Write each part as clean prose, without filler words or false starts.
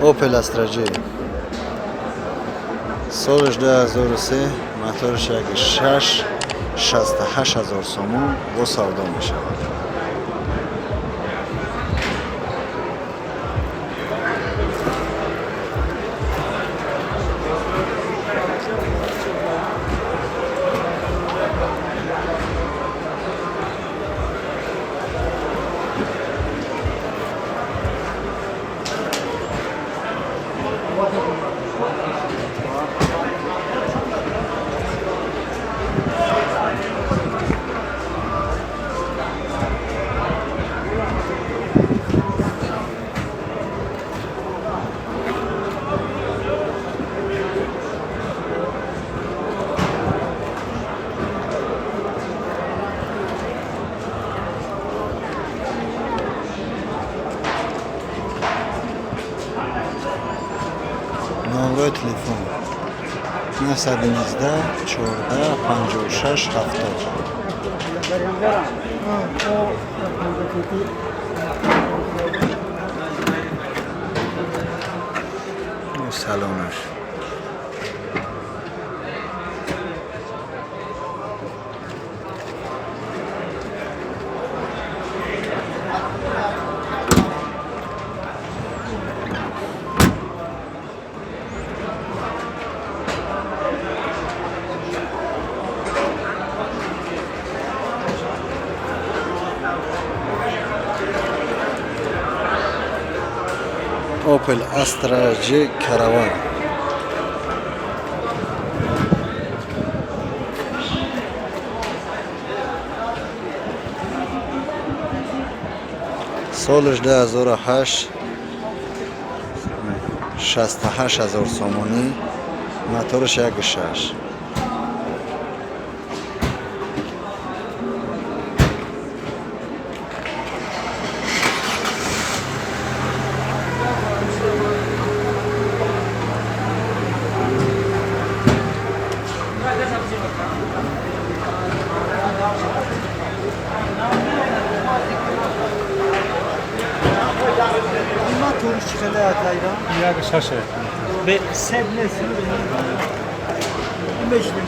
Opel Astra J. Солаш 2003, мотораш 1.6, 68 ҳазор сомон бо савдо мешавад. Номрои телефон 919 14 56 70. Салонаш. Opel Astra J Caravan. Солаш 2008, 68 ҳазор сомонӣ, мотораш 1.6. Як шаше. Бе себ нест. Мешнем.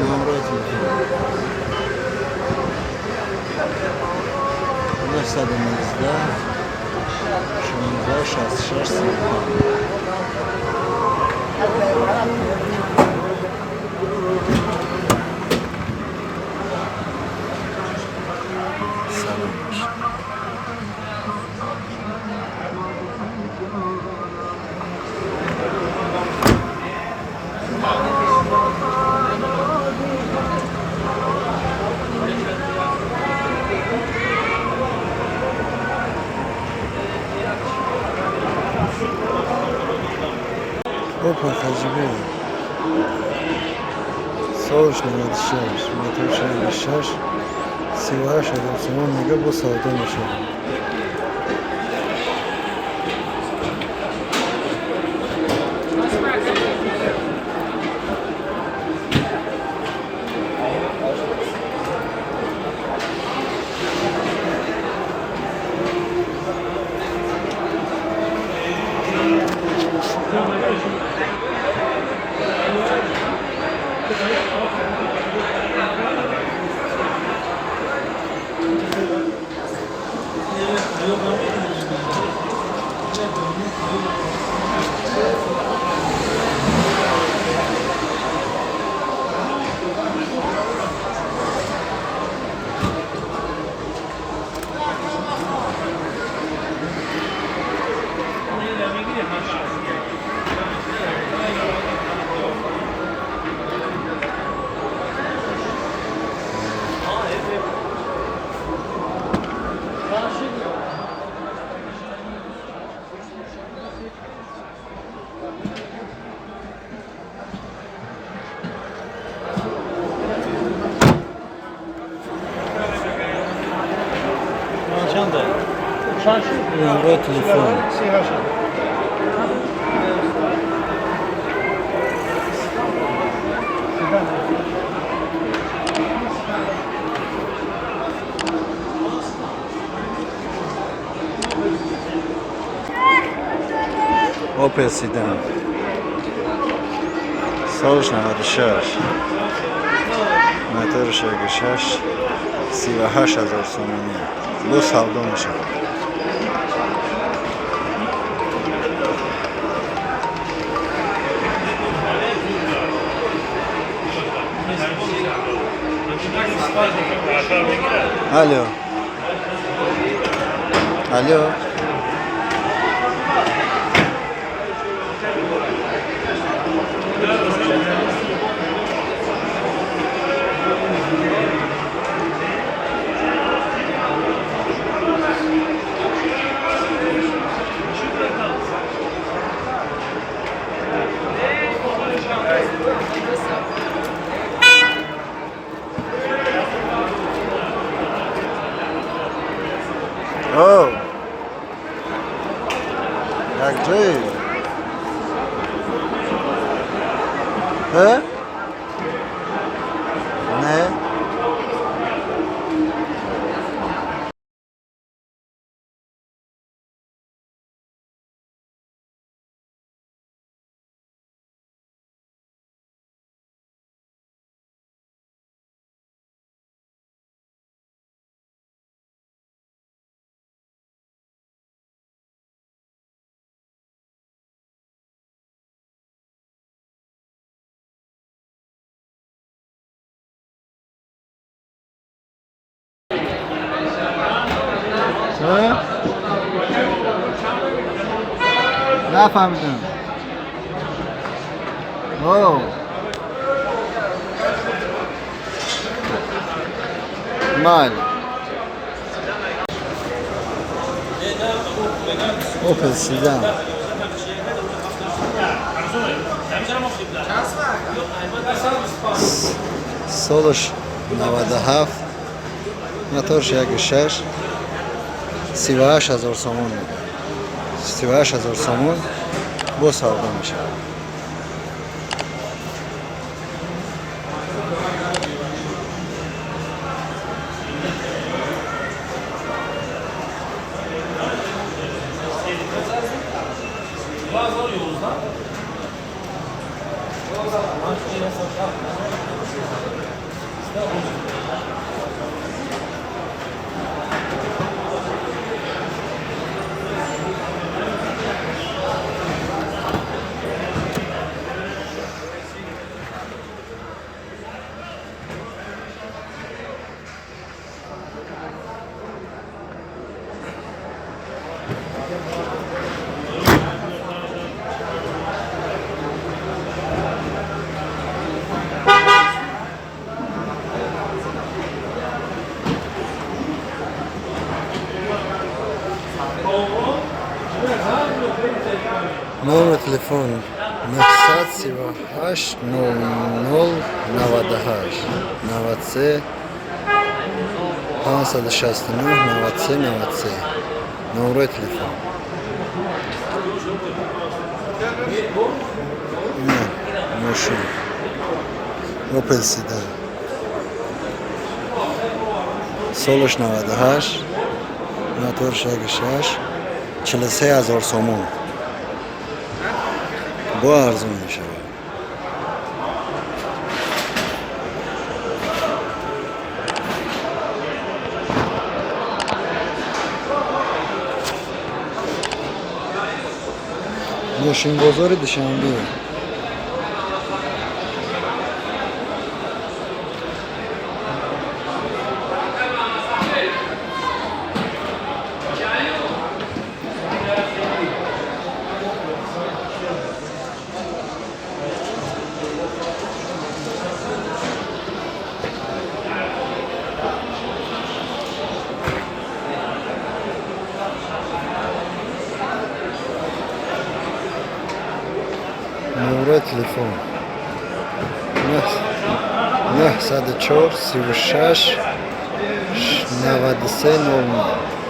Номрои телефон 919 16 66 35. Салонаш. Опа, Хаҷибе. Солаш 96, мотор 66, 38 ҳазор сомон мега, бо савдо мешавад. Номрои телефон. Opel Sedan. Солш 96. Моторш 1.6, 38 ҳазор сомонӣ. Бо савдо мешавад. Алло. Алло. О! Як ҷои? Ҳа? Не? Ҳа? Нафаҳмидам. О. Майли. Opel Sedan. Солаш 97, моторш 1.6, 38 ҳазор сомон мегӯяд. 38 ҳазор сомон бо савдо мешавад. Номер телефон 938 00 98 93 569 93 93. Номерои телефон. Ина мошин. Opel Sedan. Солаш 98, моторш 1.6, 43 ҳазор сомон. Бо арзон мешавад. Мошинбозори Душанбе. Номерои телефон 904 36 93 00.